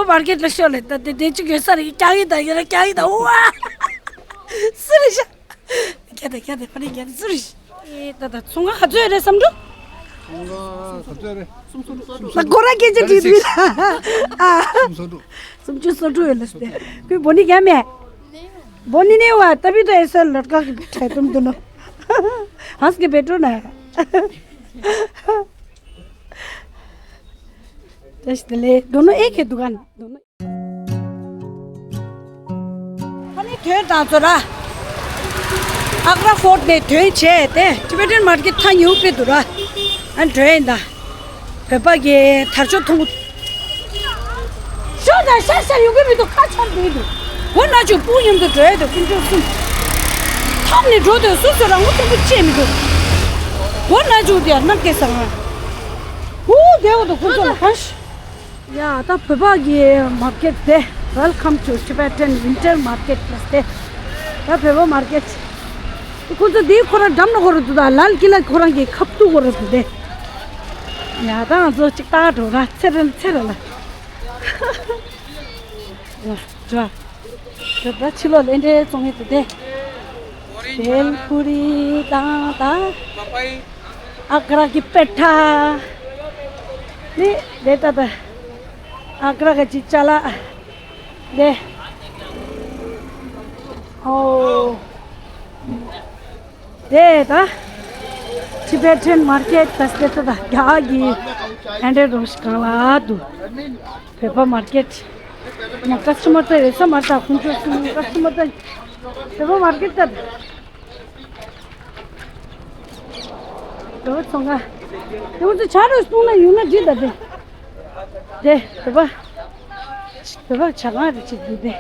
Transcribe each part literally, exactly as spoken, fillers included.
པར་ཀེད་ལ་ཤོག་ལེ། ད་དེ་དེ་ཅིག་ཡོད་ས་རེད། རྒྱག་གི་ད་ཡོད་ར། རྒྱག་གི་ད། ཝ། སུ་རེད་ཤག་རྒྱག་ད་རྒྱག་ད། ཕ་ནི་རྒྱག་ད། སུ་རེད་ཤག་ཨེ་ད་ད་ཚོང་ཁང་ག་ཚོད་རེད་བསམ་འགྲོ། ཚོང་ཁང་ག་ཚོད་རེད། ད་སྒོ་ར་སྐད་ཆ་དྲིས་འདུག་ཨ། སུམ་ཅུ་སོ་དྲུག་ཡོད་ལ་སྟེ། ཁོས་བོ་ནི་རྒྱག་མེད། བོ་ནི་ནས་བ་ཏ་བི་ཏོ་ཨེ་སར་ལོད་ཀ་གི་ཁྲལ་དུམ་དུ་ནོ། ཧང་སྐད་བེད་སྤྲོ་ན་ཡ། ཏེ་ཤི་ཏེ་ལེ། དོ་ནོ་ཨེ་ཁེ་དུ་ག་ན་དོ་ནོ། ཨ་ནི་ཐོན་དང་ཚོ་ར། ཨག་ར་ཕོར་ཊི་ནས་ཐོན་བྱས་ཏེ་ཊི་བེ་ཊན་མར་ཀེཊ་ཐ་ཉུ་པེ་དུ་ར། ཨ་འགྲོ་ཡིན་ད། བོད་པ་གི་དར་ལྕོག་མཐོང་གི། ཤོག་དང་ཤར་ཤར་ཡོང་གི་མི་འདུག་ཁ་ཆར་འདུག་འདུག་སྒོ་ན་ཅུ་སྤུ་མཉམ་དུ་འགྲོ་ཡ་དུ་ཀུན་སྤྱོད་གསུམ། ཐམ་ནས་འགྲོ་དུས་སུ་སུ་རང་མགོ་ཐོན་པོ་བཅད་མི་འདུག་སྒོ་ན་ཅུ་དེ་ཡར་ནག་སྐད་ཟ་ང་། ཧུ་དེ་འོ་དུ་ཀུན་སྤྱོད་ལ་ཧ་ཤ། ཡ་ད་བོད་པ་གི་མར་ཀེཊ་དེ། Welcome to Tibetan Winter Market ལ་སྟེ། ད་བོད་པ་མར་ཀེཊ། ཁོ་ཚོ་འདིའི་ཁོ་རང་འགྲམ་ན་ཁོ་ར་འདུག་ད་ལཱལ་ཀི་ལ་ཁོ་རང་གི་ཁབ་ཏུ་ཁོ་ར་འདུག་སྟེ། ཡ་ད་ང་ཚོ་གཅིག་ལྟ་འགྲོ་ར། ཚེ་རིལ་ཚེ་རིལ་ལ། ཡ་འགྲོ། འགྲོ་ད་ཕྱི་ལོགས་ལ་འདྲེ་བཙོང་ཡས་འདུག་སྟེ། བེལ་པུ་རི་དང་ད། ཨ་ག་ར་གི་པེ་ཐ། ནི་དེ་ད་ད། ཨ་ག་ར་གི་ཅི་ཅ་ལག་དེ། ཨོ། དེ་ད། ཊི་བེ་ཊན་མར་ཀེཊ་ད་སྟེ་ད་ད་རྒྱ་གི་ཨན་ཌེ་རོ་ཤི་གང་ལ་འདུག་བོད་པ་མར་ཀེཊ། ང་ཀ་སི་ཊ་མར་ད་རེ་ས་མར་ད་ཁུང་ཁྲོ་སུ་ཀ་སི་ཊ་མར་ད། བོད་པ་མར་ཀེཊ་ད། བོད་པ་ཚོང་ཁང་། དེ་ཚོ་ཆ་རོགས་གཏོང་ན་ཡོང་ན་འགྲིག་ད་དེ། དེ་བོད་པ། བོད་པ་ཇ་ཁང་རེ་ཅིག་འདུག་དེ།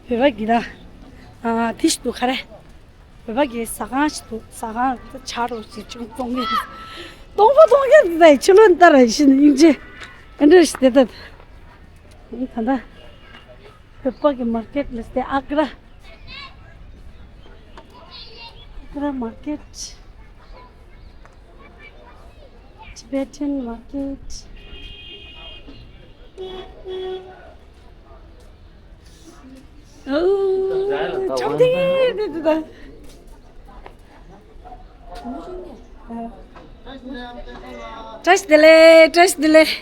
བོད་པ་གི་ད། ཨ་དེ་ཞིག་འདུག་ག་རེ། བོད་པ་གི་ཟ་ཁང་ཞིག་འདུག་ཟ་ཁང་ཆ་རོགས་ཞིག་ཅུང་གཏོང་གི། གཏོང་པ་གཏོང་གི་ད་ཕྱི་ལོགས་ལྟ་ར་ཤི་ནི་ཡིན་ཅི། ཨེ་འདྲ་ཞིག་དེ་ད། ད་ད། བོད་པ་གི་མར་ཀེཊ་ལ་སྟེ་ཨ་ག་ར། ཨ་ག་ར་མར་ཀེཊ། Tibetan market. ཨོ། ཆོག་ཏེ་དེ་དེ་དེ། བཀྲ་ཤིས་བདེ་ལེགས། བཀྲ་ཤིས་བདེ་ལེགས།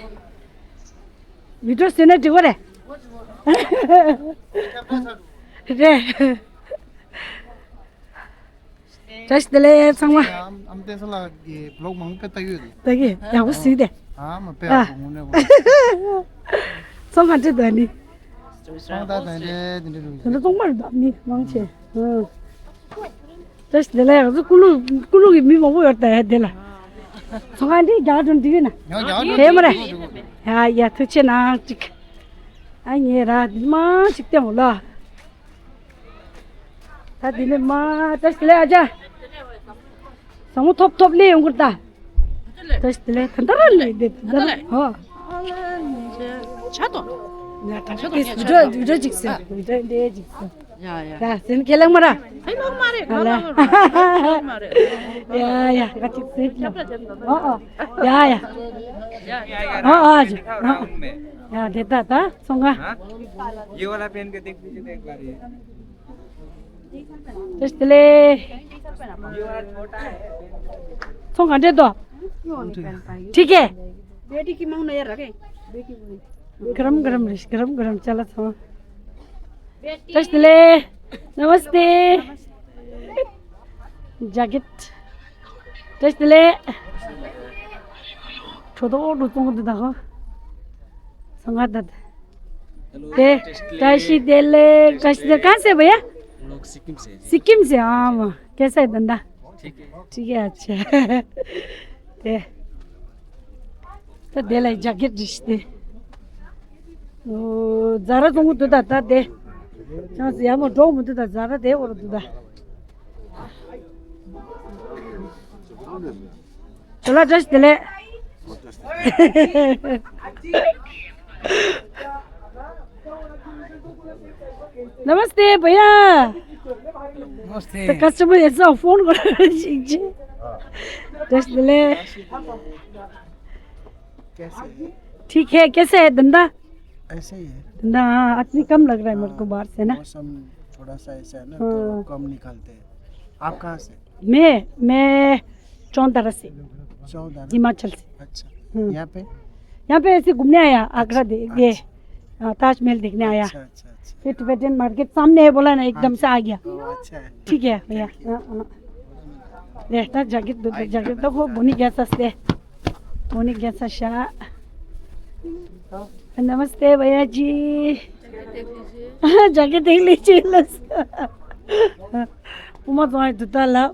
བི་ཌིའོ་བཟོས་ན་འགྲིག་པ་རེད། རེད། བཀྲ་ཤིས་བདེ་ལེགས་ཚང་མ། ཨམ་ཨམ་བསྟན་འཛིན་ལགས་ཀྱི་བི་ལོག་མང་པོ་དཔེ་ལྟ་ཡོད་རེད། ད་གི་ཡག་པོ་གཟིགས་ཏེ། ཨ་མ་དཔེ་ཨ། ཡག་པོ་དངོས་གནས་དགོངས། ཚོང་ག་འདྲ་འདུག་ནི། ཚོང་ད་ད་འདྲ་འདྲ་རུ། དེ་འདྲ་ཚོང་པར་འདུག་མི་མང་ཆེ། ཨ། བཀྲ་ཤིས་བདེ་ལེགས། ང་ཚོ་ཀུ་ལུ་ཀུ་ལུ་གི་མི་མང་པོ་ཡོད་ད་ཡ་དེ་ལ། ཚོང་ཁང་འདི་རྒྱག་འགྲོ་འདི་ཡོད་ན། ཡང་རྒྱག་འགྲོ་དེ་མ་རེད། ཡ་ཡ་ཐུགས་ཆེ་གནང་ཅིག་ཨ་ཉེ་ར་འདི་མ་ཅིག་བསྟན་འོ་ལ། ད་འདི་ནས་མ་བཀྲ་ཤིས་བདེ་ལེགས་ཨ་ཅག་བཟང་མོ་ཐོབ་ཐོབ་སླེབས་ཡོང་གི་རེད་ད། བཀྲ་ཤིས་བདེ་ལེགས། ད་ལྟ་རང་ལས་འདི་ད་ལྟ་རང་ཧོ། ཆ་ཏོ། ཡ་ད་ཆ་ཏོ་བི་ཌིའོ་བི་ཌིའོ་ཅིག་ཟེར། བི་ཌིའོ་འདི་ཅིག་ཟེར། ཡ་ཡ། ཡ་སེམས་ཁས་ལེན་མ་ར། ཨེ་ལོག་མ་རེད། ཨ་ལ། ང་ལོག་མ་རེད། ལོག་མ་རེད། ཡ་ཡ་ང་ཅིག་ཟེར་གྱི། ཨོ་ཨོ། ཡ་ཡ། ཡ་ཡ། ཨོ་ཨོ། ཡ་དེ་ད་ད་སོང་ང་། हाँ? ये वाला पहन के देख लीजिए ना एक बार ये। བཀྲ་ཤིས་བདེ་ལེགས། ཚོང་ག་འདྲས་འདུག་ཁྲིག་གེ། बेटी की मांग नहीं रखे। गरम गरम रिश गरम गरम चला था। བཀྲ་ཤིས་བདེ་ལེགས། नमस्ते। जैकेट। བཀྲ་ཤིས་བདེ་ལེགས། ཁྲོ་ཐོ་འགྲོ་བཙོང་གི་འདུག་ད་ཧོ། སོང་ང་ད། हेलो, टे- टेस्ट ले। वैष्णो देवी। कहाँ से भैया? हम लोग सिक्किम से हैं जी। सिक्किम से, हाँ, हाँ। कैसा है धंधा? ठीक है। ठीक है, अच्छा। ते- ད་དེ་ལ་ཇེ་ཀེཊ་རེད་ཤག་དེ། ཨོ། ཛ་ར་བཙོང་གི་འདུག་ད་ད་དེ། ཅང་ཟེར་ཡ་མོ་འགྲོ་མི་འདུག་ད། ཛ་ར་དེ་འོ་ར་འདུག་ད། ཇོ་ལགས་བཀྲ་ཤིས་བདེ་ལེགས། नमस्ते भैया। नमस्ते। तो कस्टमर ऐसा फोन कर। टेस्ट ले। कैसे है? ठीक है, कैसे है धंधा? ऐसे ही है। धंधा, हाँ, आदमी कम लग रहा है मेरे को हाँ, बाहर से ना। मौसम थोड़ा सा ऐसा है ना, तो हाँ। कम निकलते हैं। आप कहाँ से? मैं, मैं चौंदारा से, चौदारा? हिमाचल से। अच्छा। हम्म। यहाँ पे? यहाँ पे ऐसे घूमने आया, आगरा दे, अच्छा, ये, अच्छा। हाँ, ताजमहल देखने आया। अच्छा, अच्छा, अच्छा। ये टिबेटन मार्केट सामने है, बोला ना, एकदम से आ गया। ओ, अच्छा है। ठीक है भैया। Thank you. हाँ, हाँ। ले, ना जैकेट दो, जैकेट तो वो बोनी गैस से। बोनी गैस शा। नमस्ते भैया जी। जैकेट देख लीजिए, लस। उमा तो आए दुता ला।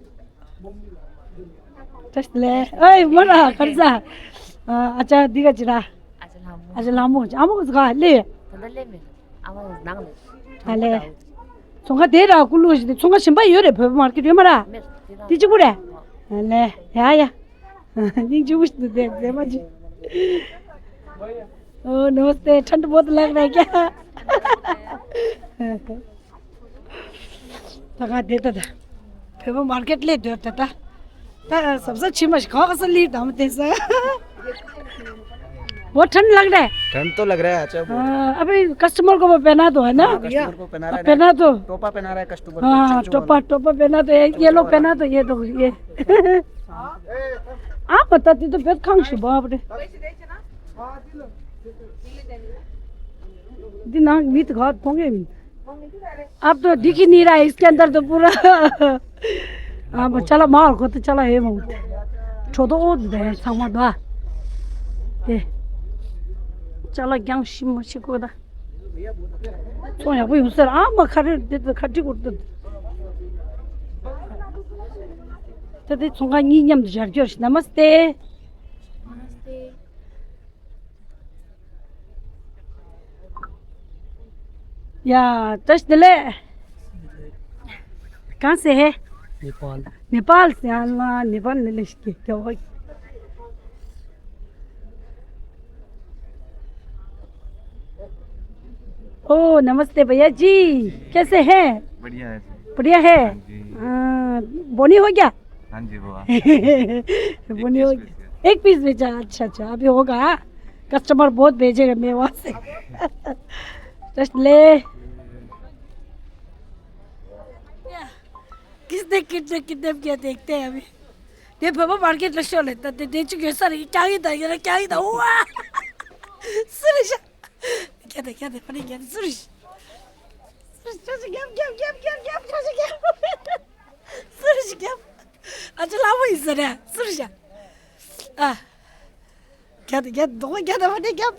टेस्ट ले। ओए, मरा, कर्जा। अच्छा, दिगा जिरा। ཨ་ཅག་ལྷ་མོ། ཨ་ཅག་ལྷ་མོ། ཨ་མོ་ག་ལེ། ད་ལྟ་སླེབས་མེད། ཨ་མ་ནང་ལ། ཨ་ལེ། ཚོང་ཁང་དེ་ར་ཀུ་ལུ་ཞིག་དེ་ཚོང་ཁང་གཞན་པ་ཡོད་རེད། བོད་པ་མར་ཀེ་ཊི་ཡོད་མ་ར། མེད། དེ་གཅིག་པུ་རེད། ཨ་ལེ། ཡ་ཡ། སྙིང་རྗེ་པོ་ཞིག་འདུག་དེ་མཛེས་མ་ཅིག། ཨོ་ནོ་སྟེ་ཁྲན་ཏུ་བོད་ལག་ར་རྒྱ། ད་ག་དེ་ད་ད། བོད་པ་མར་ཀེ་ཊི་ལས་སྡོད་ད་ད། ད་ཟབ་ཟབ་ཕྱི་མ་ཞིག་ག་ག་ས་ལིར་དམ་དེ་ས། वो ठंड लग रहा है? ठंड तो लग रहा है, अच्छा, बहुत। हाँ, अभी कस्टमर को वो पहना दो, है ना? हाँ, कस्टमर को पहना रहा है। पहना दो। टोपा पहना रहा है कस्टमर को, हाँ, चेक जो टोपा, वाला। टोपा पहना दो, ये, ये लो, पहना दो, ये दो, ये। हाँ, बता दी तो बहुत खांग शुभ, बाप रे। दी ना, मीत घाट पोंगे मीत। अब तो दिख ही नहीं रहा है, इसके अंदर तो पूरा। अब चला माल को तो चला है मौत। छोटो ओ दे संगमा दो। ए। चला ग्यांग शिम शिको दा। ཚོང་ཡག་པོ་ཡོང་ས་རེད། ཨ་མ་ཁ་རེ་འདི་ཁ་ཁྲིག་གུར་ཏུ། ད་དེ་ཚོང་ཁང་གཉིས་མཉམ་དུ་སྦྱར་རྒྱུ་རེད། नमस्ते। नमस्ते। या, टेस्ट ले। कहाँ से है? नेपाल। नेपाल से। अल्लाह, नेपाल ले लेके क्या हुआ? ओ, नमस्ते भैया जी, कैसे हैं? बढ़िया है जी। बढ़िया है? हाँ जी। हाँ, बोनी हो गया? हाँ जी, हुआ। बोनी हो गया। एक पीस बेचा। अच्छा, अच्छा, अभी होगा। कस्टमर बहुत भेजेगा मेरे वहाँ से। टेस्ट ले। किसने किडनैप, किडनैप किया देखते हैं अभी। ये बाबा मार्केट ला शो लेता, दे, दे चुके सारे, क्या ही था, ये क्या ही था, हुआ। सुरेश। क्या था, क्या था, फनी क्या था, सुरेश। सुरेश, सुरेश, क्या, क्या, क्या, क्या, क्या, क्या, क्या। सुरेश, क्या। अच्छा, लाओ, इस तरह, सुरेश। आ। क्या था, क्या, दो, क्या था, फनी क्या।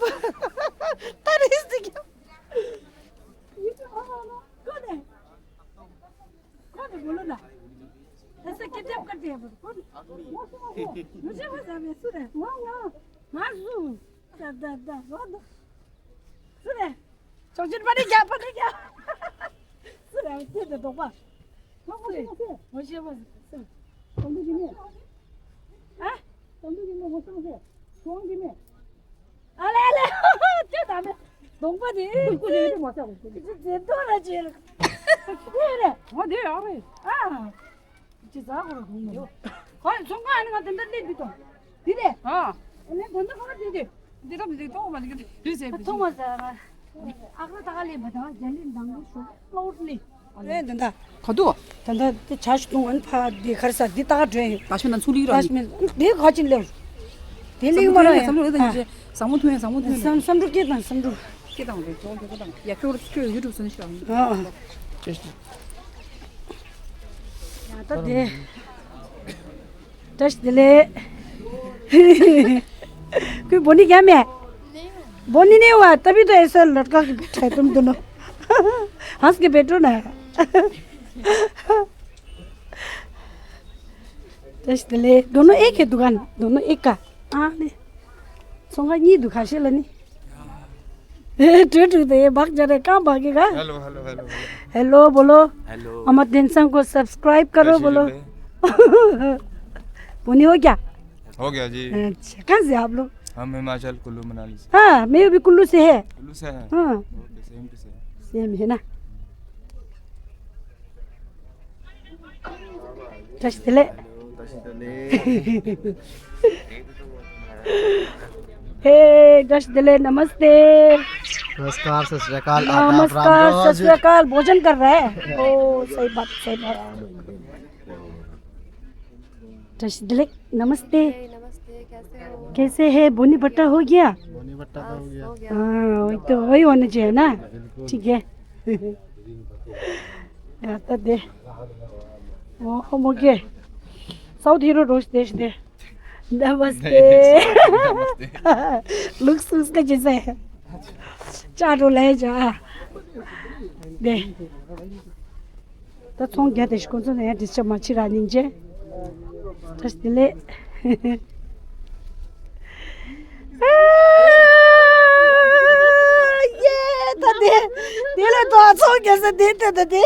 तारीफ से क्या। कौन है? कौन है बोलो ना। ऐसे किडनैप कर दिया बोलो। कौन? मुझे मजा में सुन है। वाह, वाह। माजू। दा, दा, दा, वाह, दा। सुन है। चौचन बने क्या, बने क्या? सुन है, उसके तो दो बार। कौन बोले? मुझे मजा सुन। कौन बोले नहीं? हाँ? कौन बोले नहीं? वो समझे? कौन बोले? ཨ་ལེ་ཨ་ལེ། ཅི་ད་མེད། གདོང་པ་དེ། ཀུ་ཀུ་དེ་མ་ཟ་གོ་ཀུ། ཅི་ཟེར་དོ་ར་ཅི། དེ་རེད། ཨ་དེ་ཡག་རེད། ཨ། ཅི་ཟ་གོ་ར་གོ་མོ། ཁོ་ཚོང་ཁང་ནི་ང་དེ་འདྲ་སླེབས་འདུག་དང་། དེ་རེད། ཨ། ཨ་ནི་དེ་འདྲ་ག་རེ་དེ་དེ། འདི་ཐོག་འདི་ཐོག་མ་འདི་གི་དེ་རེད་ཟེར་བ། ཐོག་མ་ཟ་ར། ཨ་ཁ་ད་ག་ལེན་པ་དང་རྒྱ་ལིན་དང་ལུ་ཤོ་ཀློར་ལི། ཨེ་འདི་འདྲ། ག་དུ། ད་ལྟ་དེ་བྱ་ཞིག་བཏུང་ཨ་ནི་ཕ་དེ་ག་རེ་ཟ་འདི་ད་ག་འགྲོ་ཡིན། ད་ཤི་ན་ཚུགས་ལི་ར། ད་ཤི་མེད་དེ་ག་ཅིག་ལེའུ། དེ་ལེའུ་མ་ར་ཡ། བསམ་བློ་ཨེ་ད་ཨ། ཉིན་བཟང་མོ་ཐོན་ཡ་བཟང་མོ་ཐོན་ཡ། བསམ་བསམ་འགྲུབ་སྐྱེ་དང་བསམ་འགྲུབ། སྐྱེ་དང་རེ་ཅོ་ཅོ་ཅོ་དང་ཡ་ཁྱོད་ཁྱོད་ཡུ་ཊུབ་སོན་ཤ། ཨ་ཨ། ཡ་ད་དེ། ཏྲ་ཤི་དེ་ལེ། कोई बोनी क्या मैं? बोनी नहीं हुआ, तभी तो ऐसा लटका के बैठा है तुम दोनों। हंस के बैठो ना। ཏྲ་ཤི་དེ་ལེ། दोनों एक है दुकान, दोनों एक का। हाँ ने। सोंगा नी दुकान से लनी। ए, टू टू तो ये भाग जा रहे, कहाँ भागेगा? Hello, hello, hello, hello. Hello बोलो। हेलो। अमर टेंशन को सब्सक्राइब करो, कैसे बोलो। बोनी हो क्या? हो गया जी। अच्छा, कहाँ से आप लोग? हम हिमाचल कुल्लू मनाली से। हाँ, मैं भी कुल्लू से है। कुल्लू से है? हाँ। Okay, same to same. Same है ना? ཏྲ་ཤི་དེ་ལེ། हे, दस दिले, नमस्ते। नमस्कार, सत श्री अकाल, आदाब, राम राम। नमस्कार, सत श्री अकाल, भोजन कर रहे हैं। ओ, सही बात, सही बात। दस दिले, नमस्ते। नमस्ते, कैसे हो? कैसे है? बोनी बट्टा हो गया? बोनी बट्टा तो हो गया। हाँ, वही तो, वही होना चाहिए ना। ठीक है। यार, तो दे। ओ, हम हो गए। साउथ हीरो रोज देश दे। नमस्ते। नमस्ते। लुक्स उसका जैसा है। चाटो ले जा। दे। ད་ཚོང་རྒྱག་དེ་ཞིག་ཁོང་ཚོ་ནས་ཡང་འདྲི་ཆ་མ་བྱེད་ར་སྙིང་རྗེ། བཀྲ་ཤིས་བདེ་ལེགས། ཡེ། ད་དེ་དེ་ལས་ཏོ་ཚོང་རྒྱག་ས་དེ་ད་ད་དེ།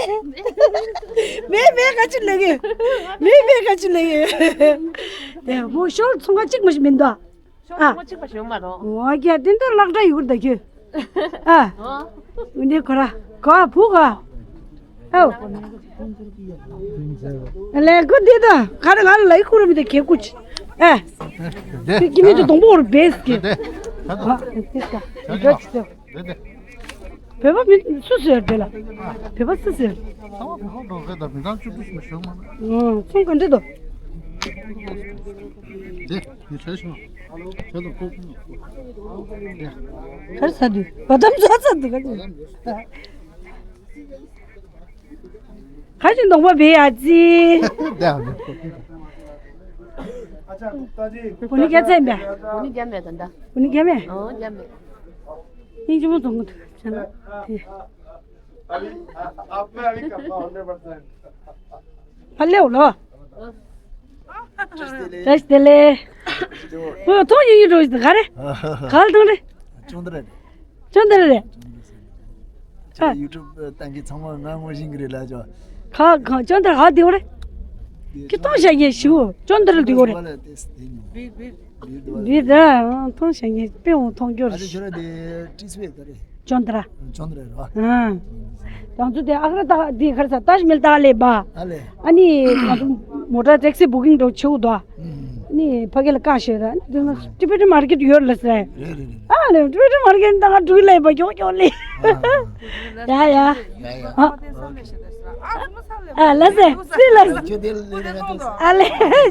མེ་མེ་ག་ཅི་ལེགས་ཡོད། མེ་མེ་ག་ཅི་ལེགས་ཡོད། དེ་མོ་ཤོར་ཚོང་ཁང་གཅིག་མ་ཞིག་མི་འདུག་ཤོག་ཨ། ཐུང་ངུ་གཅིག་པ་ཞིག་མ་རོ། འོ་ཀྱ་དེ་འདྲ་ལག་འདྲ་ཡོད་ད་ཁྱོད། ཨ། འོ། འདི་ཁོ་ར། ག་བུ་ག་ཨོ། ལས་ཁོ་འདི་ད་ག་རེ་ང་ལ་ལའི་ཁུ་རུ་མི་དེ་ཁེ་ཀུ་ཅི། ཨ། དེ་ཀི་མི་དུ་དོང་པོ་རུ་བེས་ཀི། ཨ། དེ་ཀ་འདྲ་ཅི་ཟེར། བོད་པ་མི་སུ་ཟེར་དེ་ལ། བོད་པ་སུ་ཟེར། ཚང་མ་བོད་པ་འགྲོ་གི་ད་མི་གྲངས་བཅུ་དྲུག་ཞིག་མ་ཤོར་མ་ན། ཨོ། ཚོང་ག་འདྲ་དོ། དེ། ཡི་ཆ་ཤོག་ཁྱོད་དང་ཁོ་ཁོ་ནོ། གར་ས་དུ་བ་དམ་ཚ་ཚ་དུ་ག་དུ། ཁ་ཅིག་གདོང་པ་བེ་ཡ་ཙི། དེ་ཨ་ནི། བུ་ནི་རྒྱ་ཚན་པས། བུ་ནི་རྒྱ་མེད་ད་འདྲ། བུ་ནི་རྒྱ་མེད། ཨོ་རྒྱ་མེད། སྙིང་རྗེ་མོ་རྫོང་གི་འདུག་ཅན་དེ། अभी, आप में अभी करता हंड्रेड परसेंट। ཕར་ལེའོ་ལོ། བཀྲ་ཤིས་བདེ་ལེགས། ཨོ་ཐོག་ཡིན་ཡིན་འགྲོ་ཡིན་ག་རེ། ག་ལ་ཐང་རེ། ཅོང་ཏ་ར་རེ། ཅོང་ཏ་ར་རེ། ཁྱེད་ཡུ་ཊུབ་བཏང་གི་ཚང་མ་ང་ངོ་ཤེས་གི་རེད་ལ་ཅོ། ག་ག་ཅོང་ཏ་ར་ག་དེ་བ་རེ། ཁྱེད་ཐོང་བཤད་ཉེ་ཞུ་ཅོང་ཏ་ར་དེ་བ་རེ། འདི་ད་ཐོང་བཤད་ཉེ་དཔེ་འོང་ཐོང་སྐྱོ་རེ། ཅོང་ཏ་ར། ཅོང་ཏ་ར་རེད་བ། ཨང་། ང་ཚོ་དེ་ཨག་ར་ཏག་འདི་ག་རེ་ཟ་ཏཱཇ་མེལ་ཏག་ལེ་བ། ཨ་ལེ། ཨ་ནི་ང་ཚོ་མོ་ཊ་ཊེག་སི་བུ་ཀིང་འགྲོ་ཆེའུ་དོ། ཨ་ནི་ཕ་གི་ལ་བཀའ་ཤོད་ར་ཨ་ནི་ཊི་བེ་ཊན་མར་ཀེ་ཊི་ཡོད་ལ་ཟེར། རེད་རེད་རེད། ཨ་ལེ་ཊི་བེ་ཊན་མར་ཀེ་ཊི་ཏག་འགྲུལ་ལེ་བ་ཀྱོག་ཀྱོག་ལེ། ཡ་ཡ། ཡ་ཡ། ཨ་ལ་ཟེར་སི་ལ་ཟེར། ཨ་ལེ་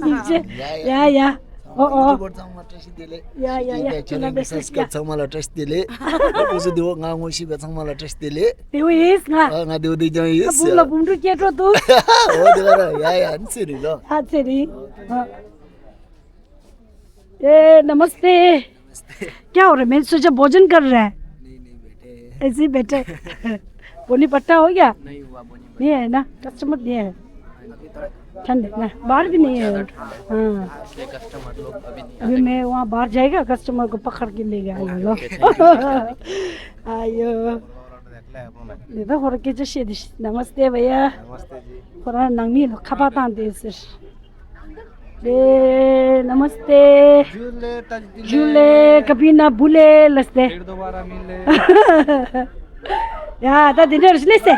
ཡིན་ཅེ། ཡ་ཡ། ཨོ་ཨོ། ཡ་ཡ། ཁྱེད་རྣམ་པས་སྐྱབས་ཚང་མ་ལ་བཀྲ་ཤིས་བདེ་ལེགས། ཨོ་ཟེར་དེ་འོ་ང་ངོ་ཤེས་པའི་ཚང་མ་ལ་བཀྲ་ཤིས་བདེ་ལེགས། དེ་འོ་ཡིས་ང་། ཨ་ང་དེ་འོ་དེ་ཀྱང་ཡིས། ཨ་བུམ་ལ་བུམ་འགྲོ་སྐྱེ་འགྲོ་འདུག་ཨོ་དེ་ག་ར་ཡ་ཡ་ནི་ཚེ་རིང་ལོ། ཨ་ཚེ་རིང་། ཨ། ए नमस्ते। क्या हो रहा है? मैंने सोचा भोजन कर रहा है। नहीं, नहीं, बैठे हैं। ऐसे ही बैठे। बोनी पट्टा हो गया? नहीं हुआ, बोनी पट्टा। नहीं है ना, कस्टमर नहीं है। अभी थोड़ा ठंड है ना, बाहर भी नहीं है। हाँ। इसलिए कस्टमर लोग अभी नहीं अभी आते। मैं वहाँ बाहर जाएगा, कस्टमर को पकड़ के लेगा। Okay, okay, thank you. आयो। ये तो हो रहा के जैसे दिस-, नमस्ते भैया। नमस्ते जी। थोड़ा नंगमी खपा तान दे सिर। ए, नमस्ते। झूले तजदिले। झूले, कभी ना भूले, लसते। फिर दोबारा मिले। या, ता दिन रस लेसे।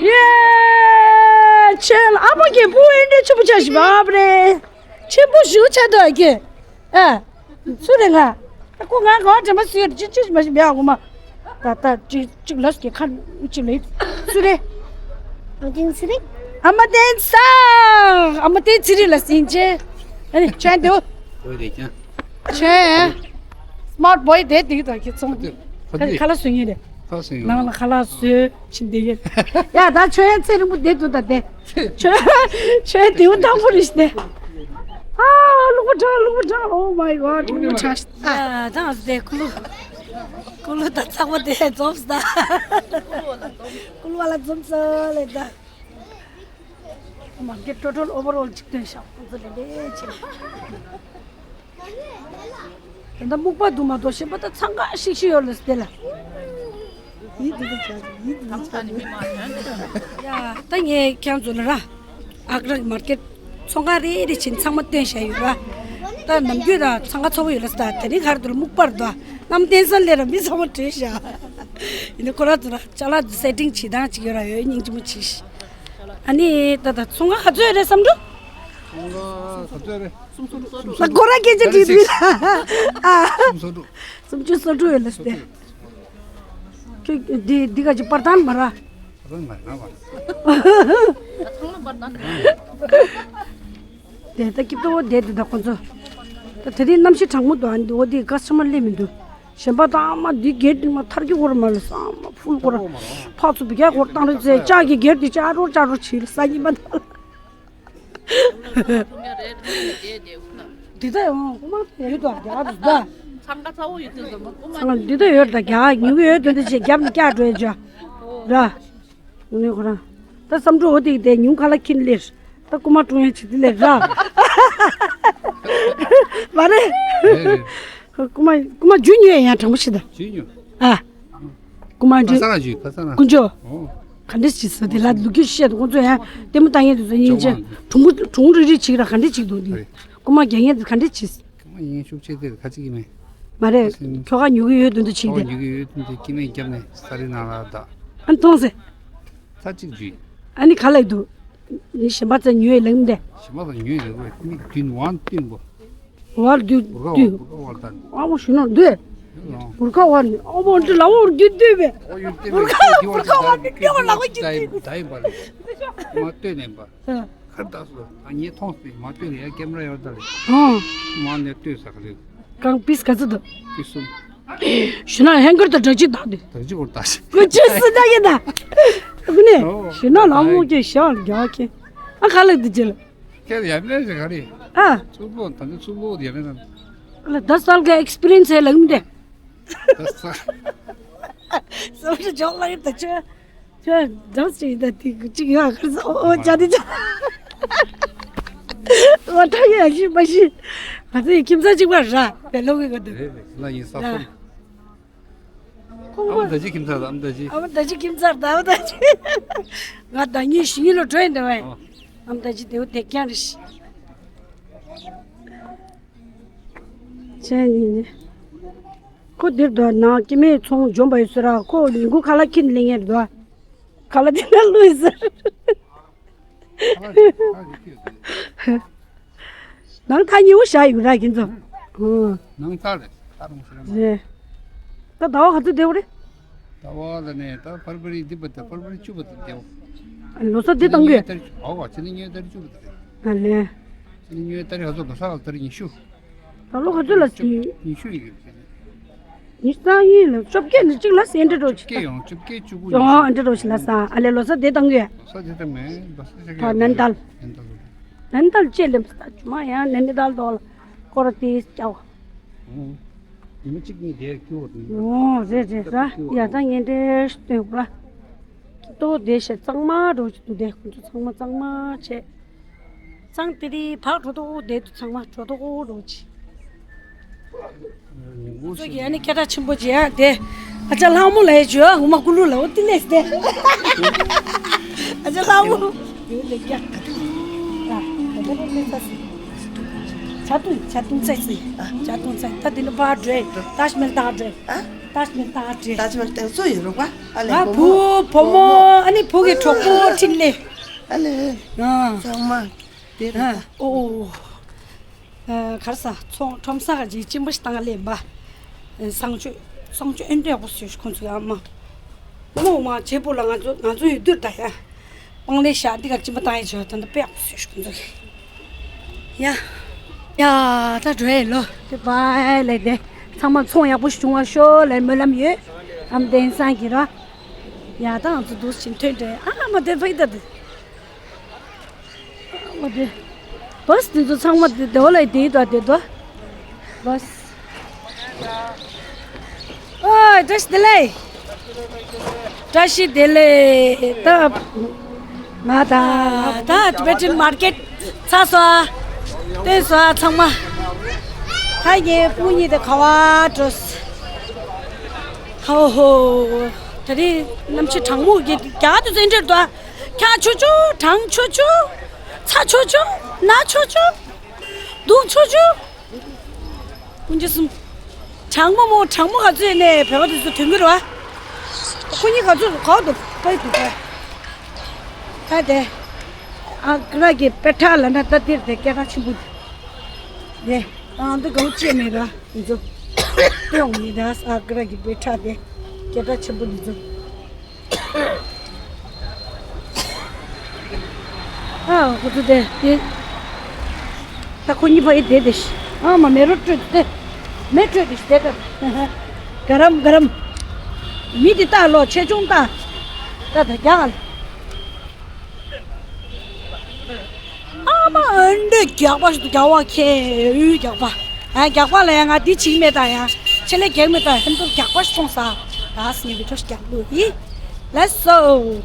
ये, चल, अब के बू एंडे चुप चश, बाप रे। छे बू शू छे दो के। ए। སུ་རེད་ང་། ད་ཁོ་ང་གང་དྲན་པ་སུ་ཡོད་ཅི་ཅི་མ་ཞིག་མེད་ཨ་ངོ་མ། ད་ད་ཅི་ཅིག་ལོས་ཀྱི་ཁ་ཅི་ལེ། སུ་རེད། ཨ་ཏིང་སུ་རེད། ཨ་མ་བསྟན་ས། ཨ་མ་བསྟན་ཚི་རི་ལ་སིན་ཅེ། ཨ་ནི་ཆོན་དེའོ། ཨོ་རེད་ཀྱང་། ཆོན། སི་མར་ཊི་བོའི་དེ་དེ་དང་ཁྱེད་ཚོང་། ཁ་ཁ་ལ་སུ་ཡིན་རེད། ཁ་སུ་ཡིན། ནང་ལ་ཁ་ལ་སུ་ཕྱིན་དེ་ཡོད། ཡ་ད་ཆོན་ཚེ་རིང་པོ་བསྡད་འདུག་ད་དེ། ཆོས་ཆོས་དེའུ་དང་པོ་རེད་ཤི་ནས། ཨ་ལུག་པ་གྲགས་ལུག་པ་གྲགས། Oh my god. ལུག་པ་གྲགས་ཤི། ཨ་ད་ང་ཚོ་དེ་ཀུ་ལུ་ཀུ་ལུ་དང་ཚགས་པ་དེ་འཛོམས་ད། ཀུ་ལུ་བ་ལ་འཛོམས་ས་ལས་ད། མར་ཀེ་ཊི་ཊོ་ཊལ་ཨོ་ཝར་ཨོལ་གཅིག་སྟོན་ཤག་ཁོང་ཚོ་ལས་ལས་ཆེ། དེ་འདྲ་སྨུག་པ་འདུག་མ་གཏོགས་གཞན་པ་ད་འཚང་ཁ་ཤིག་ཤིག་ཡོད་ལ་སྟེ་ལ། ཡིད་དེ་ཚོ་ཡིད་དེ་ཚོ་ཡ་ད་ངས་ཁྱེད་ཚོ་ལ་ར་ཨག་རག་མར་ཀེ་ཊི་ཚོང་ཁང་རེ་རེ་ཕྱིན་ཚང་མ་སྟོན་བཞག་ཡོད་ར། ད་ནམ་རྒྱུན་ར་འཚང་ཁ་ཚ་པོ་ཡོད་ལ་ད་དེ་རིང་གར་དུ་ལ་སྨུག་པར་དུ་གནམ་བསྟན་ས་ལས་ར་མི་ཚང་མ་བྲོས་ཤག་ཡིན་ནའི་ཁོ་རང་ཚོ་ལ་ཅ་ལག་ཏུ་སེ་ཊིང་བྱེད་སྟངས་ཅིག་ཡོད་ར། ཡོད་སྙིང་རྗེ་མོ་བྱས་ཤག་ཨ་ནི་ད་ད་ཚོང་ཁང་ག་ཚོད་རེད་བསམ་འགྲོ། ཚོང་ཁང་ག་ཚོད་རེད། ད་ཁོ་རང་སྐད་ཆ་དྲིས་དུས་ཨ། སུམ་ཅུ་སོ་དྲུག་སུམ་ཅུ་སོ་དྲུག་ཡོད་ལ་སྟེ། ཁྱོད་འདི་འདི་ག་ཅིག་པར་ཐང་མ་ར། པར་ཐང་མ་ར་བ། དེ་ད་སྐྱིད་པོ་བསྡད་དེ་ད་ཁོ་ཚོ། ད་དེ་རིང་གནམ་གཤིས་གྲང་མོ་འདུག་ཨ་འདི་འོ་དེ་ག་ས་མ་སླེབས་མི་འདུག་གཞན་པ་ད་ཨ་མ་འདི་སྒེར་འདི་མ་ཐར་གྱི་སྐོར་མ་ལ་ས་མ་ཕུལ་སྐོར་ཕག་ཚོ་བི་ག་སྐོར་བཏང་རེད་ཚེ་ལྕགས་ཀྱི་སྒེར་འདི་ལྕགས་རོ་ལྕགས་རོ་བྱིལ་ས་ཉི་མ་ད། འདི་ལྟ་ཡོང་ཁོ་མ་ཡོད་དོ་རྒྱ་གར་དུ་ད། འདི་ལྟ་ཡོད་ད་རྒྱ་གར་ཉུག་ཡོད་དོ་འདི་ཆེ་རྒྱབ་ནས་བཀྱག་འགྲོ་ཡོད་ཅོ། ར། ནི་ཁོ་རང་། ད་བསམ་འགྲོ་འོ་དེ་དེ་ཉུང་ཁ་ལ་ཁྱིན་ལེར། ད་རྐུ་མ་ཀྲུང་ཡན་ཆི་དེ་ལེར་ར། མ་རེད། རེད་རེད། རྐུ་མ་རྐུ་མ་རྒྱུ་ཉོས་ཡང་དྲང་པོ་ཞིག་ད། རྒྱུ་ཉོས། ཨ། རྐུ་མ་ཁ་འདྲི། སང་ར་རྒྱུ་ཁ་སང་ར། དཀོན་མཆོག་ཨོ། ག་འདྲས་ཅིག་ཟེར་དེ་ལ་ལུག་ཁྱུ་བཤད་དུ་ཁོང་ཚོ་ཡང་ལྟད་མོ་ལྟ་མཁན་དེ་ཚོ་སྙིང་རྗེ། གྲུང་པོ་གྲུང་རིག་རིག་ཅིག་ར་ག་འདྲས་ཅིག་འདུག་འདི། རེད། རྐུ་མ་རྒྱག་མཁན་དེ་ག་འདྲས་ཅིག་རྐུ་མ་ཡིན་ཤུགས་ཆེ་དེ་ཁ་ཅིག་ཡིན་མེད། མ་རེད། ཁྱོ་ག་ཉོ་གི་ཡོད་དུ་འདུག་ཅིག་ཁོ་དེ། ཉོ་གི་ཡོད་དུ་འདུག་སྐྱེ་དམན་རྒྱབ་ནས་ས་རི་ནང་ལ་བདག་ཨ་ནི་མཐོང་ཟེ། ས་གཅིག་འཇུས། ཨ་ནི་ག་ལ་འདུག་ནི་གཞན་པ་ཚོ་ཉོས་ལེགས་མདེ། གཞན་པ་ཚོ་ཉོས་ལེགས་བས་མིག་མདུན་དབང་བསྟན་པོ། བར་དུ་བུར་ཁ་དུ། བར་བུར་ཁ་བར་དང་། ཨ་མོ་ཞུ་ན་འདོད། ཡོད་ལོ། བུར་ཁ་བར་ནི་ཨ་མོ་འདི་ལ་འོར་རྒྱུ་འདོད་པས། ཨོ་ཡོད་དེ་བུར་ཁ་བུར་ཁ་བར་ནི་ལྟེ་བ་ལག་པ་གྱིས་ད་ཡིན་པ་རེད། མ་ལྟོས་ནས་པ། ཨ། ཁར་ད་སོ་ད་ངས་མཐོང་སྟེ་མ་ལྟོས་ནས་ཡ་ཀེམ་ར་ཡོད་ད་རེད། ཨ། མ་ནས་ལྟོས་ས་ག་རེད། གང་པིས་ག་ཚོད་འདུག་པིས་གསུམ། ཞུ་ན་ཧན་གར་དང་དྲག་ཅིག་དག་དེ། དྲག་ཅིག་གོར་ལྟ་ཞིག་ཁོ་ཅི་སྲིད་ད་ཡིན་ད། ཨ་ནི། ཨོ། ཞུ་ན་ལ་མོ་ཀྱི་ཞག་རྒྱག་ཁྱེད། ཨ་ཁ་ལག་འདི་ཅི་ལ། ཁྱེད་ཡར་མེད་ཟེར་ག་རེད། ཨ། ཚུར་ལོག་ད་ནི་ཚུར་ལོག་ཡར་མེད་ན། ལ་ད་སལ་ག་ཨེག་སི་པི་རི་ཡན་སི་ལ་ཡིན་ཏེ། ད་ས། སོ་རུ་ཇོག་ལ་ཡིན་ད་ཆོས། ཆོས་ཇོག་ཅིག་ཡིན་ད་དེ་ཅིག་ཡོད་ཨ་ཁར་སོ་ཨོ་ཅ་དེ་ཅ། ང་ད་ཡ་ཤི་མ་ཤི། ང་ཚོ་ཡི་ཁྱིམ་ཚང་གཅིག་པ་ར་བེ་ལོ་གི་ག་དུ། རེད་རེད་ལ་ཡིན་ས་ཁོ། ཁོང་ཨ་མ་ད་ཅི་ཁྱིམ་ཚང་ཨ་མ་ད་ཅི། ཨ་མ་ད་ཅི་ཁྱིམ་ཚང་ད་ཨ་མ་ད་ཅི། ང་ད་ཉིན་ཞིག་ཉིན་ལ་བྲོས་འདི་བས། ཨ་མ་ད་ཅི་དེའུ་དེ་ཀྱང་རེ་ཤི། ཅན་ཡིན་ནི། ཁོ་འདིར་དུ་ནང་སྐྱེ་མེད་ཚོང་འཇོམས་པ་ཡོད་ཟེར་ར་ཁོ་ལུས་འགུ་ཁ་ལ་ཁྱིན་ལེ་ངེར་དུ། ཁ་ལ་དེ་ན་ལུས་ཟེར། ནང་ཐ་སྙད་བོ་བཞག་ཡོད་ར་ཁྱེད་ཚོ། ཨོ། ནང་ཐག་རེད་ད་རུང་ཟེར་མ། རེད། ད་ཟླ་བ་ག་ཚོད་བསྡད་པ་རེད། ཟླ་བ་ལ་ནས་ད་ཕར་ཕར་རི་འདི་བར་དུ་ཕར་ཕར་རི་བཅུ་བར་དུ་བསྡད། ལོ་གསར་འདི་བཏང་གི། ཨོ་བ་ཕྱི་ནས་ཉོས་ད་རི་བཅུ་བར་དུ་རེད། ཨ་ལས། ཕྱི་ནས་ཉོས་ད་རི་ག་ཚོད་ལོ་གསར་ལ་ད་རི་ཉི་ཤུ། ད་ལོ་ག་ཚོད་ལ་ཅི། ཉི་ཤུ་ཡིན་གྱི་རེད། ཉི་ཤུ་རྩ་གཉིས་ལ་བཅོ་བརྒྱད་ནས་གཅིག་ལ་སེ་འདྲ་འགྲོ་ཅིག་བཅོ་བརྒྱད་ཡོང་བཅོ་བརྒྱད་བཅུ་དགུ་ཡོང་ཨ་འདྲ་འགྲོ་ཞིག་ལ་ས་ཨ་ལས་ལོ་གསར་དེ་བཏང་གི། ལོ་གསར་དེ་བཏང་མེད་ལོ་གསར་དེ་ད་ནན་ཏལ། ནན་ཏལ་ལ། ནན་ཏལ་ཅེས་ལེམ་ས་ཇུ་མ་ཡང་ནན་ཏལ་དོ་ལ་སྐོར་ར་དེ་སྐྱ་བ། ཉི་མ་གཅིག་གཉིས་དེ་སྐྱུར་བ་དང་། ཨོ་རེད་རེད་ར་ཡ་ད་ངན་འདྲེ་སྟོན་པ། ཏོ་དེ་ཤ་གཙང་མ་འགྲོ་ཅིག་ཏུ་དེ་ཁོང་ཚོ་ཚང་མ་གཙང་མ་བྱས། གཙང་དེ་རིང་བག་འགྲོ་ཏོ་དེ་དུ་ཚང་མ་འགྲོ་ཏོ་འགྲོ་ཅིག་ཚོ་གི་ཨ་ནི་སྐད་གྲགས་ཆེན་པོ་ཅིག་ཡང་དེ། ཨ་ཅག་ལྷ་མོ་ལ་ཡ་བྱོས་ཨ་འུ་མ་ཀུ་ལུ་ལ་འོ་ཏི་ལེས་ཏེ། ཨ་ཅག་ལྷ་མོ། ཡོད་ལེ་རྒྱ། ཆ་ཏུང་ཆ་ཏུང་ཚེ་ཚེ། ཆ་ཏུང་ཚེ་ད་དེ་ནི་པར་འགྲོས་ཏཱཇ་མལ་ཏཱ་འགྲོས། ཏཱཇ་མལ་ཏཱ་འགྲོས། ཏཱཇ་མལ་ཏཱ་ཚོ་ཡོད་རོགས་པ། ཨ་ལེ། ཨ་བུ་བུ་བུ་མོ་ཨ་ནི་བུ་གི་གྲོགས་པོ་འཕྲིན་ལས། ཨ་ལེ། ཨ། ཚང་མ་དེ་རེད་ད། ཨོ་ཨོ། གར་ས་ཚོང་ཁྲོམ་ས་ག་ཅིག་གཅིན་པ་ཞིག་བཏང་ལེན་པ། གསང་སྤྱོད་གསང་སྤྱོད་ཨེ་འདྲ་ཡག་པོ་བཟོས་ཤིག་ཁོང་ཚོ་ཡ་མ། མོ་མ་བྱེད་པོ་ལ་ང་ཚོ་ང་ཚོ་ཡོད་དུས་ད་ཡ། སྤང་ལེ་ཤ་འདི་ག་གཅིན་པ་བཏང་ཡ་བྱོས་ད་འདི་དཔེ་ཡག་པོ་བཟོས་ཤིག་ཁོང་ཚོ་གི། ཡ། ཡ་ད་འགྲོ་ཡ་ལོ་དེ་བའི་ལེ་དེ་ཚང་མ་ཚོང་ཡག་པོ་ཞིག་བྱུང་བ་ཤོག་ལེ་སྨོན་ལམ་ཡོད། ཨམ་བསྟན་སང་གི་ར། ཡ་ད་ང་ཚོ་འདུག་ཕྱིན་ཐོན་འདྲེ་ཨ་མ་དེ་ཕ་གི་ད་དེ། ཨ་དེ། བཱས་དེ་ཚོ་ཚང་མ་དེ་དེ་བ་ལ་དེ་དོ་དེ་དོ། བཱས། ཨོ་བཀྲ་ཤིས་བདེ་ལེགས། བཀྲ་ཤིས་བདེ་ལེགས་ད། ང་ད་ད་ཊི་བེ་ཊན་མར་ཀེཊ་ཚར་སོང་། བཏོན་སོང་ཚང་མ། ཧ་ཡེ་སྤུན་གཉིས་དེ་ག་བ་འགྲོ། ཧོ་ཧོ། དེ་རིང་གནམ་གཤིས་གྲང་མོ་གི་རྒྱ་དུ་ཙན་འདྲེར་དོ། ཁྱག་ཆུ་ཆུ་གྲང་ཆུ་ཆུ། ཚ་ཆུ་ཆུ། ན་ཆུ་ཆུ། སྡུག་ཆུ་ཆུ། ཀུན་གྱི་གསུམ། གྲང་མོ་མོ་གྲང་མོ་ག་ཚོད་ནས་བོད་པ་དེ་ཚོ་ཐོན་གྱི་རེད་བ། ཁོ་གཉིས་ག་ཚོད་ག་འདུག་པའི་འདུག་པས། ད་དེ། ཨ་ཀ་ར་གི་དཔེ་ཁྲ་ལ་ན་ད་དེར་དེ་སྐད་གྲགས་ཆེན་པོ་འདུག་དེ། ཨ་འདི་གའུ་ཅེ་མེད་ད་འདི་ཚོ། སྟོན་མེད་ད་ཨ་ཀ་ར་གི་དཔེ་ཁྲ་དེ་སྐད་གྲགས་ཆེན་པོ་འདི་ཚོ། ཨ་ཁོ་ཚོ་དེ་དེ། ད་ཁོ་གཉིས་ཕ་ཡི་དེ་དེ་ཤི། ཨ་མ་མེ་རོ་སྤྲོད་དེ། མེ་སྤྲོད་དེ་ཤི་དེ་ད། ག་རམ་ག་རམ། མི་དེ་ལྟ་ལོ་ཆེ་ཆུང་ལྟ། ད་ད་རྒྱག་ཨ་ལ། ཨ་མ་ཨ་འདྲེ་རྒྱག་པ་ཞིག་ཏུ་རྒྱག་པ་ཁྱེད་ཨུ་རྒྱག་པ། ཨ་རྒྱག་པ་ལ་ཡང་ང་འདི་བྱིང་མེད་ད་ཡང་ཆེ་ལེ་རྒྱག་མེད་ད་ཧན་ཏུར་རྒྱག་པ་ཞིག་སོང་ས། ད་སི་ཉི་བི་ཁྲོ་ཞིག་རྒྱག་ལུ་ཡི། Let's go།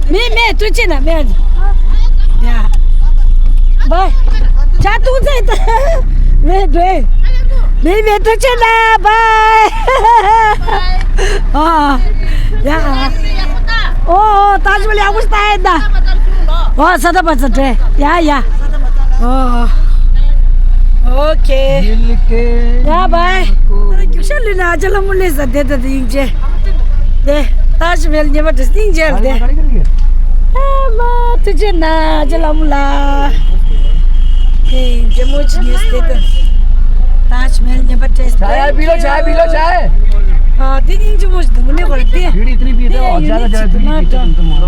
མེ་མེ་ཏུ་ཅི་ན་མེ། ཡ། བའི། ཆ་ཏུ་ཙེ་ཏ། མེ་བའི། མེ་མེ་ཏུ་ཅི་ན་བའི། ཨ། ཡ། ཨོ་ཨོ་ཏཱཇ་མ་ཧལ་ཡག་པོ་ཞིག་ལྟ་ཡིན་ད། ཨོ་ས་ད་པ་ཙ་བྲེ། ཡ་ཡ། ཨོ། ཨོ་ཁེ། ཡ་བའི། རྒྱུག་ཤར་ལུས་ན་ཨ་ཅག་ལ་མུ་ལེ་ས་དེ་ད་དེ་ཡིན་ཅེ། དེ། ཏཱཇ་མ་ཧལ་ཉེ་བ་དྲི་སྙིང་རྗེ་དེ། ཨ་མ་ཐུགས་རྗེ་གནང་རྗེ་ལ་མུ་ལ། དེ་རྗེ་མོ་ཅི་ཉེས་དེ་དེ། ཏཱཇ་མ་ཧལ་ཉེ་བ་དྲི། चाय पी लो, चाय पी लो, चाय। ཨ་དེ་སྙིང་རྗེ་མོ་ཞིག་འདུག་མི་ནི་གོ་དེ། बीड़ी इतनी पीते हो, और ज्यादा, ज्यादा बीड़ी पीते तुम तो।